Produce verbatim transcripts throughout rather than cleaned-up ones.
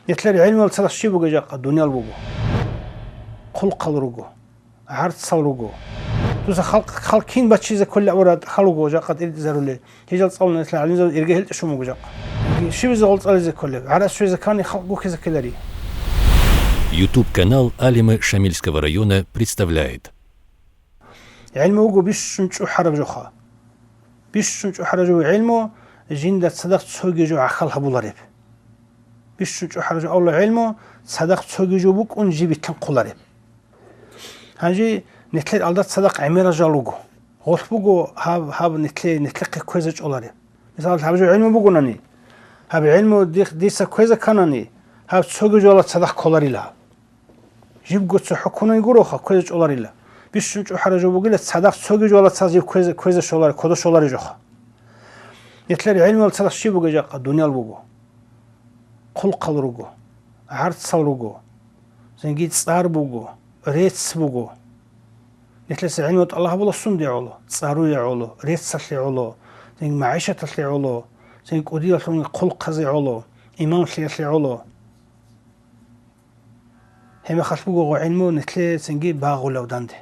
Нилъер гӀелмуялда цадахъ щиб бугеб жакъа? Дуниял буго. Хъулухъал руго. ГӀарцал руго. Дуца халкъ, халкъ кин баччизе кколеб абураб хал руго жакъа тӀеритӀизарулел. Гьел цӀалуна нилъер гӀалимзабаз ирга гьел тӀе щун буго жакъа. Щибизе гъол цӀализе кколеб? ГӀарац щвезе ккани халкъ гуккизе ккелари. YouTube-канал Алимы Шамильского района представляет. ГӀелму вуго бищун чӀухӀараб жоха. Бищун чӀухӀараб жо гӀелму жинда цадахъ цоги жо гӀахьал гьабулареб. Бищун чӀухӀараб жо авла гӀелму цадахъ цоги жо букӀун жиб битӀун хъулареб. Гьанже нилъер алда цадахъ гӀемерал жал руго. Гъолъ буго гьаб, гьаб нилъе-, нилъехъе кквезе чӀолареб. Мисал, гьаб жо гӀелму бугонани, гьаб гӀелму дих-, дица кквезе кканани, гьаб цоги жоялда цадахъ кколарила гьаб. Жибго цохӀо ккунани гуроха, кквезе чӀоларила. Бищун чӀухӀараб жо бугила, цадахъ цоги жоялда цадахъ жиб кквезе, кквезе щолари-, кодо щолари жоха. Нилъер гӀелмуялда цадахъ щиб бугеб жакъа? Дуниял буго. Хъулухъал руго. ГӀарцал руго. Цинги цӀар буго. Рецц буго. Нилъеца гӀелму тӀалаб гьабула сунде гӀоло, цӀаруе гӀоло, реццалъе гӀоло, цинги магӀишаталъе гӀоло, цинги кӀудиялъунги хъулухъазе гӀоло, имамлъиялъе гӀоло. Гьеб мехалъ буго гъо гӀелму нилъецинги багъулев данде.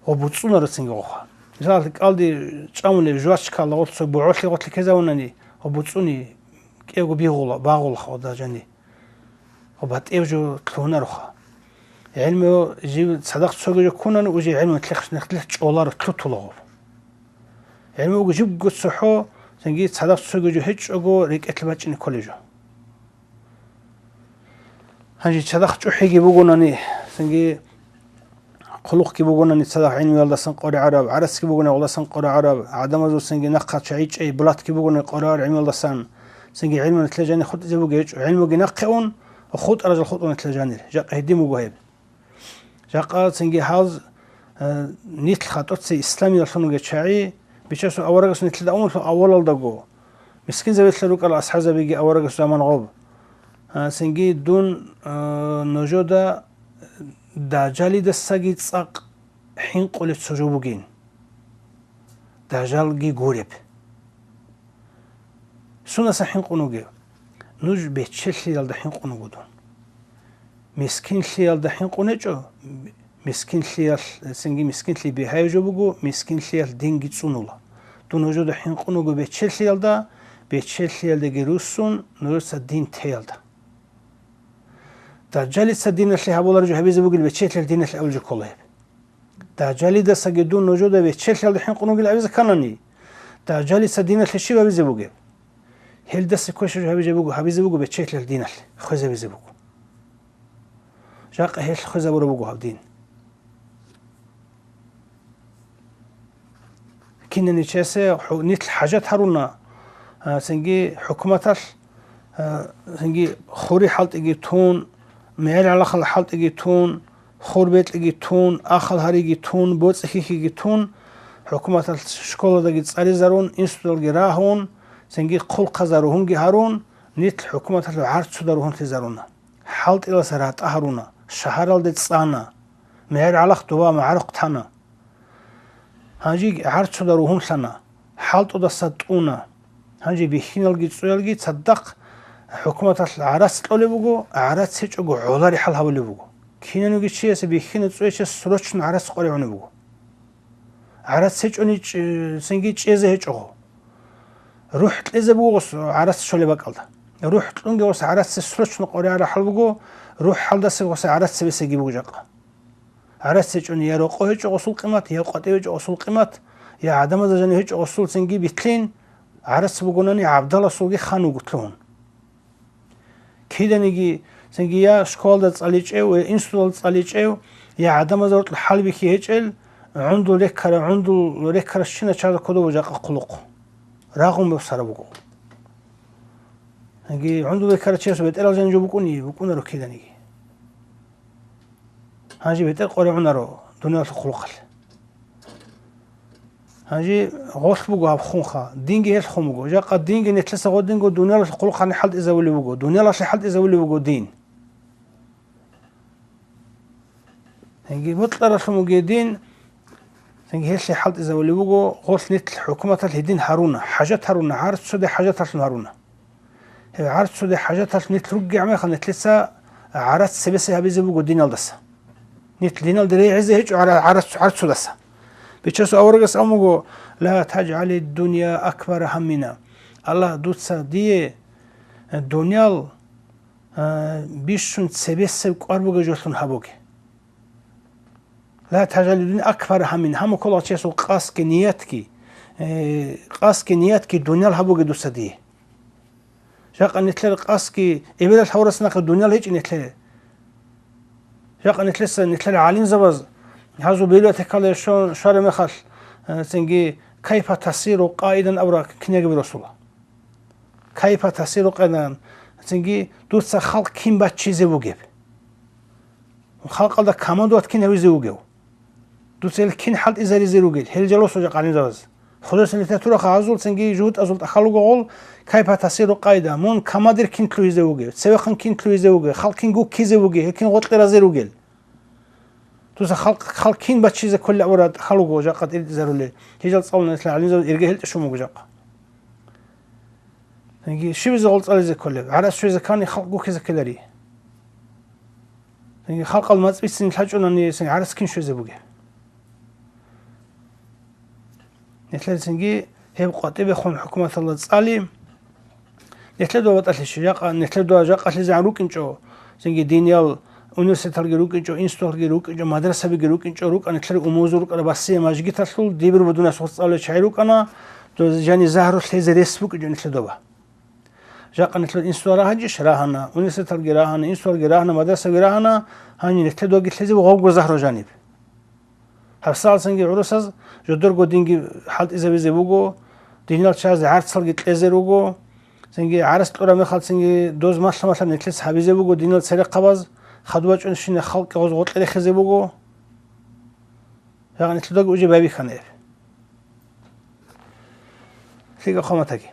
Гъо буцӀцӀунароцинги гъоха. Мисал, кӀалди чӀамулеб жвачкалагъо цо бугӀолъи гъотлъи ккезавунани, гъо буцӀцӀуни кӀиявго бигъула, багъулаха гъода жани. Гъо батӀияб жо лъугьунароха. ГӀелму жив цадахъ цоги жо ккунани, уже гӀелму нилъехъ-, нилъехъ чӀоларо, лъутула гъоб. ГӀелму буго жибго цохӀо, цинги цадахъ цоги жо гьечӀого рекӀелъе бачӀине кколеб жо. Гьанже цадахъ чӀухӀиги бугонани, цинги хъулухъги бугонани цадахъ гӀелмуялдасан къоригӀараб, гӀарацги бугонани гъолдасан къоригӀараб, гӀадамазул цинги нахъа чагӀи чӀей, блатги бугонани къоригӀараб гӀелмуялдасан, цинги гӀелму нилъер жанир хутӀизе бугеб гьечӀо, гӀелмуги нахъе ун, хутӀарал жал хутӀун нилъер жанир. Жакъа гьедин буго гьеб. Жакъа цинги гьаз, э, нилъ хатӀоца исламиялъун вугев чагӀи, Бичасул аварагас нилъеда умулъул авалалдаго, мискинзабилъа рукӀарал асхӀабзабиги аварагас заман гъоб. А, цинги дун, а, нужеда дажалидасаги цӀакъ хӀинкъулеб цо жо бугин. Дажалги гуреб. Сунаса хӀинкъун вугев? Нуж бечелъиялда хӀинкъун вуго дун. Мискинлъиялда хӀинкъун гьечӀо, мискинлъиялъ, цинги мискинлъи бигьаяб жо буго, мискинлъиялъ динги цӀунула. Дун нужеда хӀинкъун вуго бечелъиялда, бечелъиялдаги руссун, нужеца дин теялда. Дажалица диналъе гьабулареб жо гьабизе бугел бечелъиялъ диналъе абулеб жо ккола гьеб. Дажалидасаги дун нужеда бечелъиялда хӀинкъун вугел абизе кканани, дажалица диналъе щиб гьабизе бугеб? Гьелдаса квешаб жо гьабизе буго, гьабизе буго бечелъиялъ диналъе, хвезабизе буго. Жакъа гьелъ хвезабураб буго гьаб дин. Кинани чиясе хӀу-, нилъ хӀажат гьаруна, а, цинги хӀукуматалъ, а, цинги хури хӀалтӀиги тун, мегӀер гӀалахал хӀалтӀиги тун, хур бекьиги тун, ахал гьариги тун, боцӀи хьихьиги тун, хӀукуматалъ школадаги цӀаризарун, институталги рагьун, цинги хъулухъазда ругьунги гьарун, нилъ хӀукуматалъул гӀарцуда ругьунлъизаруна. ХӀалтӀиласа ратӀа гьаруна, шагьаралде цӀана, мегӀер гӀалахъ доба магӀарухъ тана. Гьанже гӀарцуда ругьунлъана, хӀалтӀудаса тӀуна. Гьанже бихьиналги цӀуялги цадахъ хӀукуматалъ гӀарац кьолеб буго, гӀарац гьечӀого гӀоларихӀал гьабулеб буго. Кинаниги чиясе бихьина цӀуячияс срочно гӀарац къваригӀунеб буго. ГӀарац гьечӀони чӀ-, цинги чӀезе гьечӀого. РухӀ кьезе буго гъос гӀарац щолеб бакӀалда. РухӀ кьунги гъос гӀарац срочно къваригӀарахӀал буго, рухӀалдаса гъос гӀарац бесеги буго жакъа. ГӀарац гьечӀони я рокъов гьечӀо гъосул къимат, я къватӀив гьечӀо гъосул къимат, я гӀадамазда жанив гьечӀо гъосул цинги битлъин, гӀарац бугонани гӀабдаласулги хан вуго лъугьун. Киданиги, цинги я школалда цӀаличӀев, я институталда цӀаличӀев, я гӀадамазда гьоркьоб хӀалбихьи гьечӀел, гӀундул реккара-, гӀундул реккаращина чагӀазда кодоб жакъа хъулухъ. Рагъун бусараб буго. Цинги гӀундул реккарав чиясул бетӀерал жанив жо букӀунищ? БукӀунаро киданиги. Гьанже бетӀер къваригӀунаро дуниялалъул хъулухъалъ. Гьанже гъолъ буго гьаб хунха, динги гьелъ хун буго. Жакъа динги нилъеца гъодинго дуниялалъул хъулухъалъе хӀалтӀизабулеб буго, дуниялалъе хӀалтӀизабулеб буго дин. Цинги бокьаралъун бугеб дин, цинги гьелъе хӀалтӀизабулеб буго, гъолъ нилъ хӀукуматалъ гьедин гьаруна, хӀажат гьаруна, гьар цоги хӀажаталъун гьаруна. Гьеб гӀарцуде хӀажаталъ нилъ ругегӀан мехалъ, нилъеца гӀарац цебесеб гьабизе буго диналдаса. Нилъ диналде регӀизе гьечӀо гӀара-, гӀарац-, гӀарцудаса. Бичасул аварагас абун буго: «Ла тажгӀали дунья акбара гьаммина». Аллагь, дуца дие дуниял, а, бищун цебесеб кӀвар бугеб жолъун гьабуге. Ла тажгӀали дунья акбара гьаммин, гьаму ккола чиясул къасги ниятги, э, къасги ниятги дуниял гьабуге дуца дие. Жакъа нилъер къасги эбелалъ гьавурас нахъе дуниял гьечӀин нилъее. Жакъа нилъеца, нилъер гӀалимзабаз гьазул библиотекалде що-, щвараб мехалъ, э, цинги «Кайфа тасиру къаидан» абураб кинаги биросула. «Кайфа тасиру къаидан», цинги «Дуца халкъ кин баччизе бугеб?» Халкъалда командовать кин гьавизе вугев? Дуца гьел кин хӀалтӀизаризе ругел, гьел жалосо жакъа гӀалимзабаз. Худусан литература хагьазул цинги жугьутӀазул тӀахьал руго гъол, «Кайфа тасиру къаида», мун командир кин лъугьизе вугев, цевехъан кин лъугьизе вугев, халкъ кин гуккизе вугев, гьел кин гъоркье разе ругел. Дуца халкъ, халкъ кин баччизе кколел абураб тӀахьал руго жакъа тӀиритӀизарулел, гьел жал цӀалуна исла гӀалимзабаз ирге гьел тӀашун буго жакъа. Цинги щибизе гъол цӀализе кколеб? ГӀарац щвезе ккани халкъ гуккизе ккелари. Цинги халкъал мацӀ бицин лъачӀунани, цинги гӀарац кин щвезе бугеб? Нилъер цинги гьеб къватӀибехун хӀукуматалда цӀали. Нилъер дова батӀалъищ жакъа, нилъер дова жакъалъизегӀан рукӀинчӀо, цинги диниял университеталги рукӀинчӀо, институталги рукӀинчӀо, мадрасабиги рукӀинчӀо, рукӀа нилъер умумузул рукӀараб Басия мажгиталъул дибир будунас цӀалулел чагӀи рукӀана, дов жани загьру лъезе рес букӀинчӀо нилъер дова. Жакъа нилъер институтал рагьанчӀищ? Рагьана. Университеталги рагьана, институталги рагьана, мадрасаги рагьана, гьанже нилъер довги лъезе буго гъобго загьру жаниб. ГьабсагӀалцинги гӀурусаз жодорго динги хӀалтӀизабизе буго, диниял чагӀазе гӀарцалги кьезе руго, цинги гӀарац кьураб мехалцинги доз малъа-малъа нилъеца гьабизе буго диниял церехъабаз, хадуб бачӀунщинаб халкъги гъоз гъоркье рехизе буго. Гьанже нилъер довги уже байбихьана гьеб. ЛъикӀаб хъаматаги.